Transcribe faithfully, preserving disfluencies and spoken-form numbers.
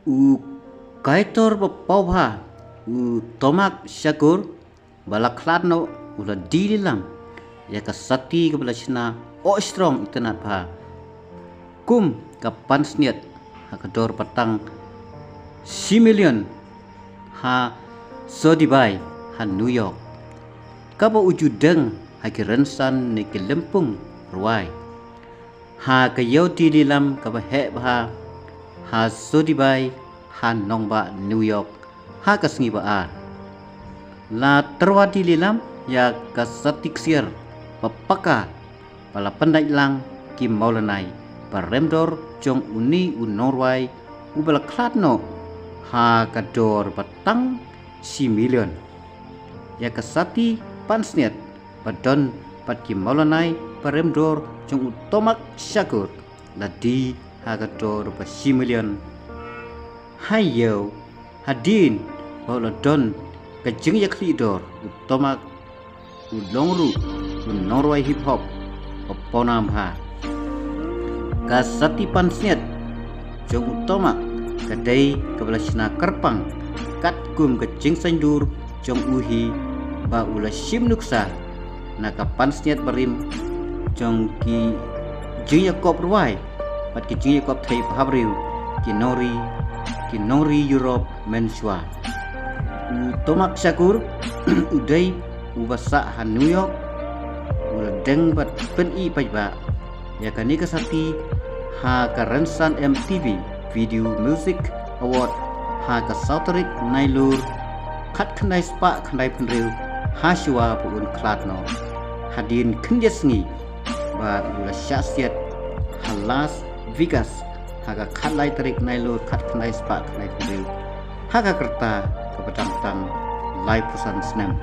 U kaitor ba paw bha, u Tomak Shakur, ba la khlad noh u la die lilam ïa ka sati kaba la shna oh strong itynnad bha kum ka pansngiat ha ka dor ba tang shi million ha Sotheby's ha New York, kaba u ju deng ha ki rynsan ne ki lympung rwai. Ha ka ïew die lilam kaba heh bha ha Sotheby's ha nongbah New York ha ka sngi ba ar, la tyrwa die lilam ïa ka sati ksiar ba paka ba la pyndait lang ki mawlanai ba rem dor jong une u nongrwai uba la khlad noh ha ka dor ba tang shi million. Ïa ka sati pansngiat ba don bad ki mawlanai ba rem dor jong u Tomak Shakur la die ha ka dor ba shi million. Ha ïew hadien ba u la don ka jingïakhlieh dor, u Tomak u long ruh u nongrwai hip hop ba pawnam bha. Ka sati pansngiat jong u Tomak ka dei kaba la shna kyrpang katkum ka jingsaindur jong u hi, ba u la shim nuksa na ka pansngiat barim jong ki jingïakop rwai bad ki jingïakop thei bhabriew, ki nongri, ki nongri Europe mynshuwa. U Tomak Shakur u dei uba sah ha New York, u la deng bad pyni paidbah ïa kane ka sati ha ka rynsan M T V Video Music Award ha ka saw tarik Nailur khatkhyndai spah khyndai phew, ha shuwa ba un khlad noh hadien khyndiat sngi ba u la shah siat ha Las Vegas ha ka khatlai tarik Nailur khatkhyndai spah khyndai phew, ha ka rta kaba dang tang laiphew san snem.